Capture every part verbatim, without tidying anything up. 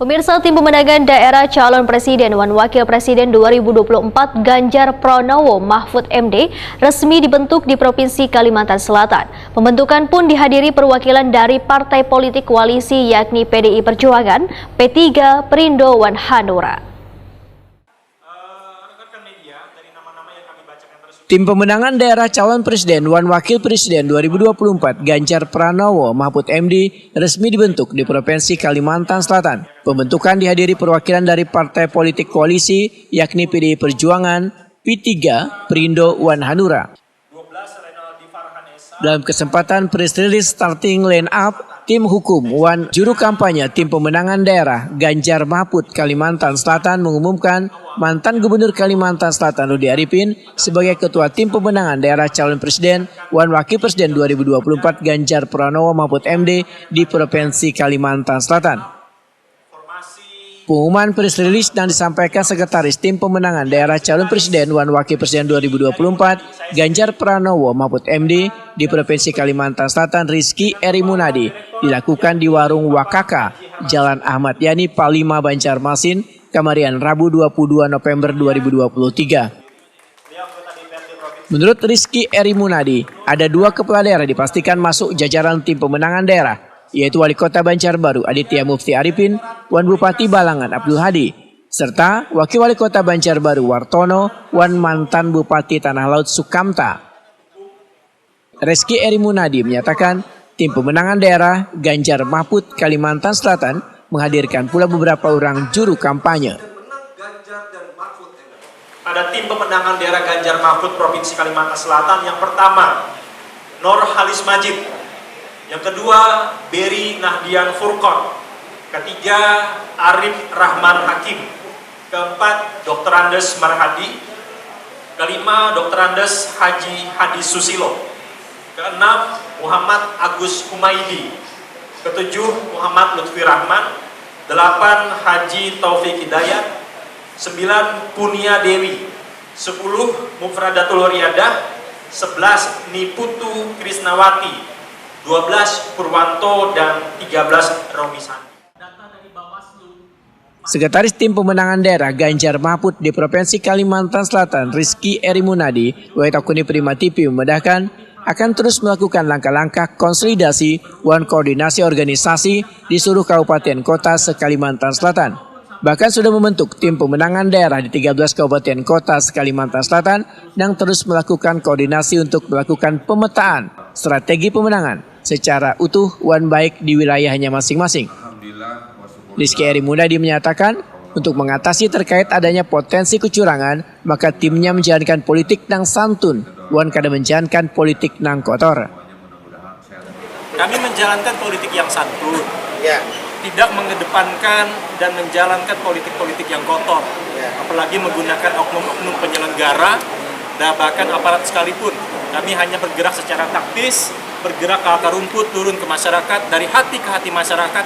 Pemirsa, tim pemenangan daerah calon presiden wan wakil presiden dua ribu dua puluh empat Ganjar Pranowo Mahfud M D resmi dibentuk di Provinsi Kalimantan Selatan. Pembentukan pun dihadiri perwakilan dari partai politik koalisi, yakni P D I Perjuangan, P tiga, Perindo, wan Hanura. Tim pemenangan daerah calon presiden wan wakil presiden dua ribu dua puluh empat Ganjar Pranowo Mahfud M D resmi dibentuk di Provinsi Kalimantan Selatan. Pembentukan dihadiri perwakilan dari partai politik koalisi, yakni P D I Perjuangan, P tiga, Perindo, wan Hanura. Dalam kesempatan press release starting line up, tim hukum wan juru kampanye tim pemenangan daerah Ganjar Mahfud Kalimantan Selatan mengumumkan mantan Gubernur Kalimantan Selatan Rudi Arifin sebagai ketua tim pemenangan daerah calon presiden wan wakil presiden dua ribu dua puluh empat Ganjar Pranowo Mahfud M D di Provinsi Kalimantan Selatan. Pengumuman press release yang disampaikan Sekretaris Tim Pemenangan Daerah Calon Presiden wan Wakil Presiden dua ribu dua puluh empat, Ganjar Pranowo Mahfud M D, di Provinsi Kalimantan Selatan, Rizky Eri Munadi, dilakukan di Warung Wakaka, Jalan Ahmad Yani, Palima, Banjarmasin, kamarian Rabu dua puluh dua November dua ribu dua puluh tiga. Menurut Rizky Eri Munadi, ada dua kepala daerah dipastikan masuk jajaran tim pemenangan daerah, yaitu Wali Kota Banjarbaru Aditya Mufti Arifin wan Bupati Balangan Abdul Hadi, serta Wakil Wali Kota Banjarbaru Wartono wan mantan Bupati Tanah Laut Sukamta. Rizky Eri Munadi menyatakan, tim pemenangan daerah Ganjar Mahfud Kalimantan Selatan menghadirkan pula beberapa orang juru kampanye. Pada tim pemenangan daerah Ganjar Mahfud Provinsi Kalimantan Selatan, yang pertama, Nurhalis Majid. Yang kedua, Beri Nahdian Furqon. Ketiga, Arif Rahman Hakim. Keempat, Doktor Andes Marhadi. Kelima, Doktor Andes Haji Hadi Susilo. Keenam, Muhammad Agus Humaidi. Ketujuh, Muhammad Lutfi Rahman. Delapan, Haji Taufik Hidayat. Sembilan, Punia Dewi. Sepuluh, Mufradatul Riadah. Sebelas, Niputu Krisnawati. Dua belas, Purwanto, dan tiga belas, Romi Sandi. Sekretaris Tim Pemenangan Daerah Ganjar Mahfud di Provinsi Kalimantan Selatan, Rizky Eri Munadi, wayatakuni Prima T V memedahkan, akan terus melakukan langkah-langkah konsolidasi wan koordinasi organisasi di seluruh kabupaten kota se-Kalimantan Selatan. Bahkan sudah membentuk tim pemenangan daerah di tiga belas kabupaten kota se-Kalimantan Selatan yang terus melakukan koordinasi untuk melakukan pemetaan strategi pemenangan secara utuh wan baik di wilayahnya masing-masing. Rizky Eri Munadi menyatakan, untuk mengatasi terkait adanya potensi kecurangan, maka timnya menjalankan politik nang santun wan kada menjalankan politik nang kotor. Kami menjalankan politik yang santun, ya, tidak mengedepankan dan menjalankan politik-politik yang kotor, ya, apalagi menggunakan oknum-oknum penyelenggara dan bahkan aparat sekalipun. Kami hanya bergerak secara taktis, bergerak ke akar rumput, turun ke masyarakat, dari hati ke hati masyarakat,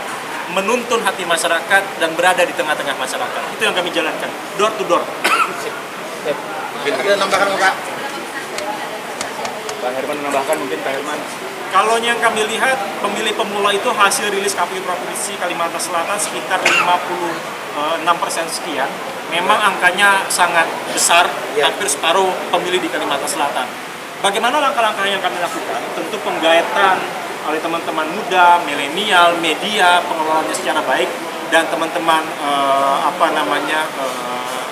menuntun hati masyarakat, dan berada di tengah-tengah masyarakat. Itu yang kami jalankan, door to door. Mungkin ada nambahan Pak? Pak Herman menambahkan mungkin Pak Herman. Kalau yang kami lihat, pemilih pemula itu hasil rilis K P U Provinsi Kalimantan Selatan sekitar lima puluh enam persen sekian. Memang angkanya sangat besar, ya, hampir separuh pemilih di Kalimantan Selatan. Bagaimana langkah-langkah yang kami lakukan? Tentu penggaetan oleh teman-teman muda, milenial, media, pengelolaannya secara baik, dan teman-teman eh, apa namanya eh,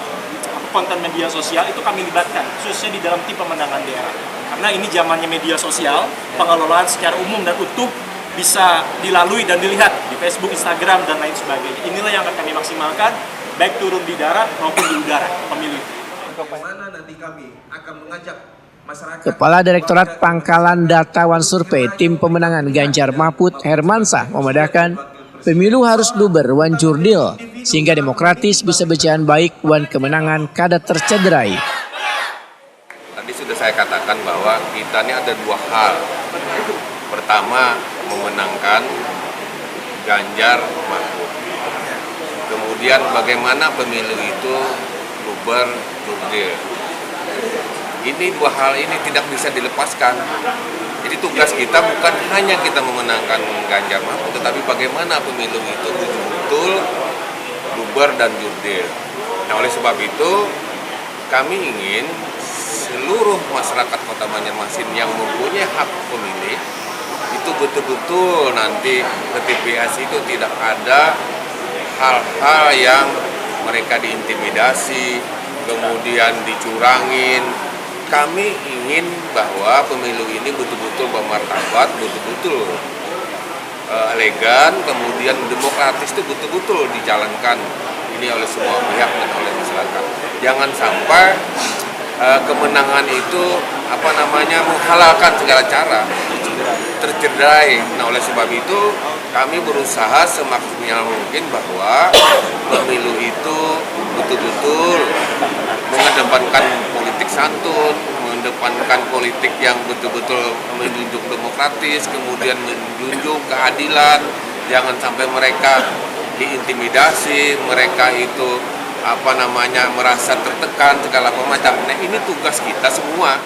konten media sosial itu kami libatkan, khususnya di dalam tim pemenangan daerah. Karena ini zamannya media sosial, pengelolaan secara umum dan utuh bisa dilalui dan dilihat di Facebook, Instagram, dan lain sebagainya. Inilah yang akan kami maksimalkan, baik turun di darat maupun di udara pemilu itu. Bagaimana nanti kami akan mengajak Kepala Direktorat Pangkalan Data wan Survei Tim Pemenangan Ganjar Mahfud Hermansah memedahkan, pemilu harus luber wan jurdil sehingga demokratis bisa berjalan baik wan kemenangan kada tercederai. Tadi sudah saya katakan bahwa kita ini ada dua hal. Pertama, memenangkan Ganjar Mahfud. Kemudian bagaimana pemilu itu luber jurdil. Ini dua hal ini tidak bisa dilepaskan. Jadi tugas kita bukan hanya kita memenangkan Ganjar Mahfud, tetapi bagaimana pemilu itu betul-betul dan jurdil. Nah, oleh sebab itu, kami ingin seluruh masyarakat Kota Banjarmasin yang mempunyai hak pemilih itu betul-betul nanti ke T P S itu tidak ada hal-hal yang mereka diintimidasi, kemudian dicurangin. Kami ingin bahwa pemilu ini betul-betul bermartabat, betul-betul eh, elegan, kemudian demokratis itu betul-betul dijalankan ini oleh semua pihak dan oleh masyarakat. Jangan sampai eh, kemenangan itu apa namanya menghalalkan segala cara, tercederai. Nah, oleh sebab itu kami berusaha semaksimal mungkin bahwa pemilu itu betul-betul mengedepankan politik santun, mengedepankan politik yang betul-betul menjunjung demokratis, kemudian menjunjung keadilan. Jangan sampai mereka diintimidasi, mereka itu apa namanya merasa tertekan segala macam. Nah, ini tugas kita semua.